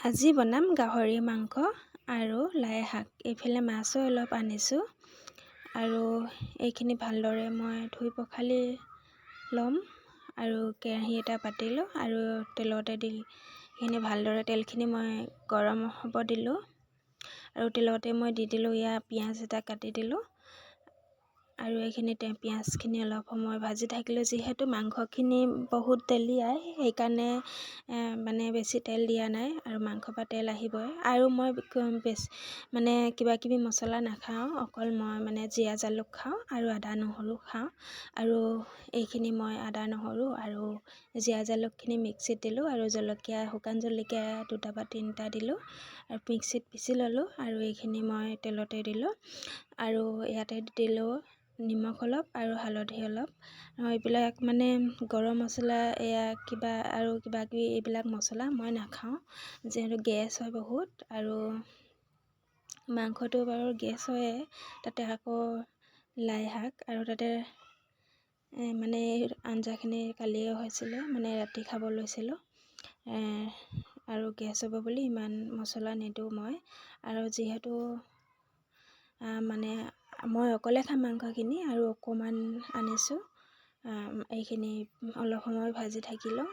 আজি বনাম গাহৰি মাংস আৰু লাই শাক। এইফালে মাছো অলপ আনিছোঁ আৰু এইখিনি ভালদৰে মই ধুই পখালি ল'ম। আৰু কেৰাহী এটা পাতিলোঁ আৰু তেলতে দি এইখিনি ভালদৰে তেলখিনি মই গৰম হ'ব দিলোঁ আৰু তেলতে মই দি দিলোঁ ইয়াৰ পিঁয়াজ এটা কাটি দিলোঁ আৰু এইখিনিতে পিঁয়াজখিনি অলপ সময় ভাজি থাকিলোঁ। যিহেতু মাংসখিনি বহুত তেলীয়াই, সেইকাৰণে মানে বেছি তেল দিয়া নাই আৰু মাংস পৰা তেল আহিবই। আৰু মই বেছি মানে কিবা কিবি মছলা নাখাওঁ, অকল মই মানে জীৰা জালুক খাওঁ আৰু আদা নহৰু খাওঁ। আৰু এইখিনি মই আদা নহৰু আৰু জীৰা জালুকখিনি মিক্সিত দিলোঁ আৰু জলকীয়া, শুকান জলকীয়া দুটা বা তিনিটা দিলোঁ আৰু মিক্সিত পিচি ল'লোঁ আৰু এইখিনি মই তেলতে দিলোঁ আৰু ইয়াতে দিলোঁ নিমখ অলপ আৰু হালধি অলপ। এইবিলাক মানে গৰম মছলা, এয়া কিবা আৰু কিবা কিবি এইবিলাক মছলা মই নাখাওঁ, যিহেতু গেছ হয় বহুত আৰু মাংসটো বাৰু গেছ হয়ে, তাতে আকৌ লাই শাক আৰু তাতে মানে আঞ্জাখিনি কালিয়ে হৈছিলে, মানে ৰাতি খাব লৈছিলোঁ আৰু গেছ হ'ব বুলি ইমান মছলা নিদিওঁ মই। আৰু যিহেতু মানে মই অকলে খাম মাংসখিনি আৰু অকণমান আনিছোঁ, এইখিনি অলপ সময় ভাজি থাকিলোঁ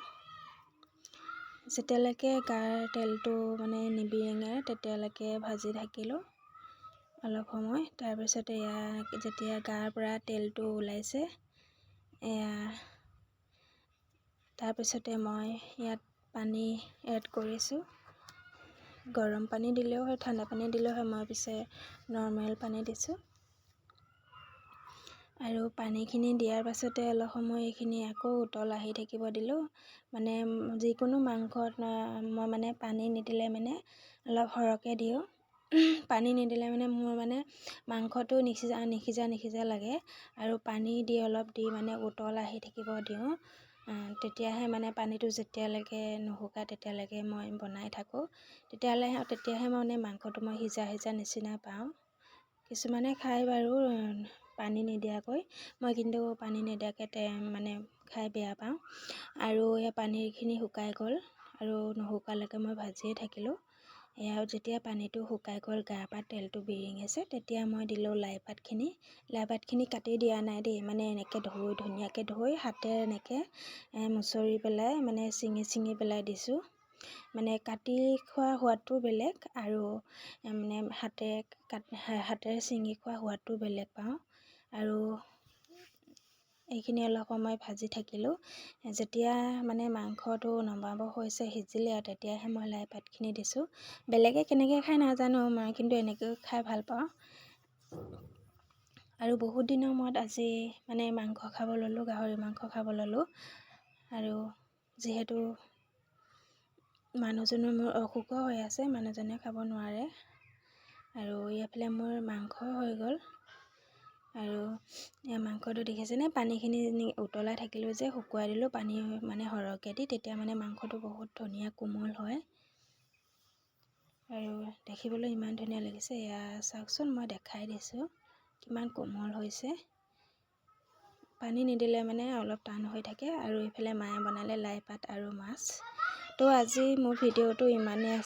যেতিয়ালৈকে গাৰ তেলটো মানে নিবিৰেঙে তেতিয়ালৈকে ভাজি থাকিলোঁ অলপ সময়। তাৰপিছত এয়া যেতিয়া গাৰ পৰা তেলটো ওলাইছে এয়া, তাৰপিছতে মই ইয়াত পানী এড কৰিছোঁ। গৰম পানী দিলেও হয়, ঠাণ্ডা পানী দিলেও হয়, মই পিছে নৰ্মেল পানী দিছোঁ। আৰু পানীখিনি দিয়াৰ পাছতে অলপ সময় এইখিনি আকৌ উতল আহি থাকিব দিলোঁ। মানে যিকোনো মাংসত মই মানে পানী নিদিলে মানে অলপ সৰহকৈ দিওঁ, পানী নিদিলে মানে মোৰ মানে মাংসটো নিসিজা নিসিজা নিসিজা লাগে। আৰু পানী দি অলপ দি মানে উতল আহি থাকিব দিওঁ, তেতিয়াহে মানে পানীটো যেতিয়ালৈকে নুশুকায় তেতিয়ালৈকে মই বনাই থাকোঁ, তেতিয়াহ'লে তেতিয়াহে মানে মাংসটো মই সিজা সিজা নিচিনা পাওঁ। কিছুমানে খায় বাৰু পানী নিদিয়াকৈ, মই কিন্তু পানী নিদিয়াকৈ মানে খাই বেয়া পাওঁ। আৰু এই পানীখিনি শুকাই গ'ল আৰু নুশুকালৈকে মই ভাজিয়ে থাকিলোঁ। এয়া যেতিয়া পানীটো শুকাই গ'ল, গাৰ পৰা তেলটো বিৰিঙিছে, তেতিয়া মই দিলোঁ লাই পাতখিনি। লাই পাতখিনি কাটি দিয়া নাই দেই, মানে এনেকৈ ধুই ধুনীয়াকৈ ধুই হাতেৰে এনেকৈ মুচৰি পেলাই মানে ছিঙি ছিঙি পেলাই দিছোঁ। মানে কাটি খোৱা সোৱাদটো বেলেগ আৰু মানে হাতেৰে ছিঙি খোৱা সোৱাদটো বেলেগ পাওঁ। আৰু এইখিনি অলপ সময় ভাজি থাকিলোঁ, যেতিয়া মানে মাংসটো নমাব হৈছে, সিজিলে আৰু তেতিয়াহে মই লাই পাতখিনি দিছোঁ। বেলেগে কেনেকৈ খাই নাজানো, মই কিন্তু এনেকৈ খাই ভাল পাওঁ। আৰু বহুত দিনৰ মূৰত আজি মানে মাংস খাব ল'লোঁ, গাহৰি মাংস খাব ল'লোঁ। আৰু যিহেতু মানুহজনৰ মোৰ অসুখো হৈ আছে, মানুহজনে খাব নোৱাৰে। আৰু এইফালে মোৰ মাংস হৈ গ'ল। আৰু এই মাংসটো দেখিছেনে, পানীখিনি উতলাই থাকিলোঁ যে শুকুৱাই দিলোঁ পানী মানে সৰহকৈ দি, তেতিয়া মানে মাংসটো বহুত ধুনীয়া কোমল হয় আৰু দেখিবলৈ ইমান ধুনীয়া লাগিছে। এয়া চাওকচোন, মই দেখাই দিছোঁ কিমান কোমল হৈছে। পানী নিদিলে মানে অলপ টান হৈ থাকে। আৰু এইফালে মায়ে বনালে লাই পাত আৰু মাছ। তো আজি মোৰ ভিডিঅ'টো ইমানেই।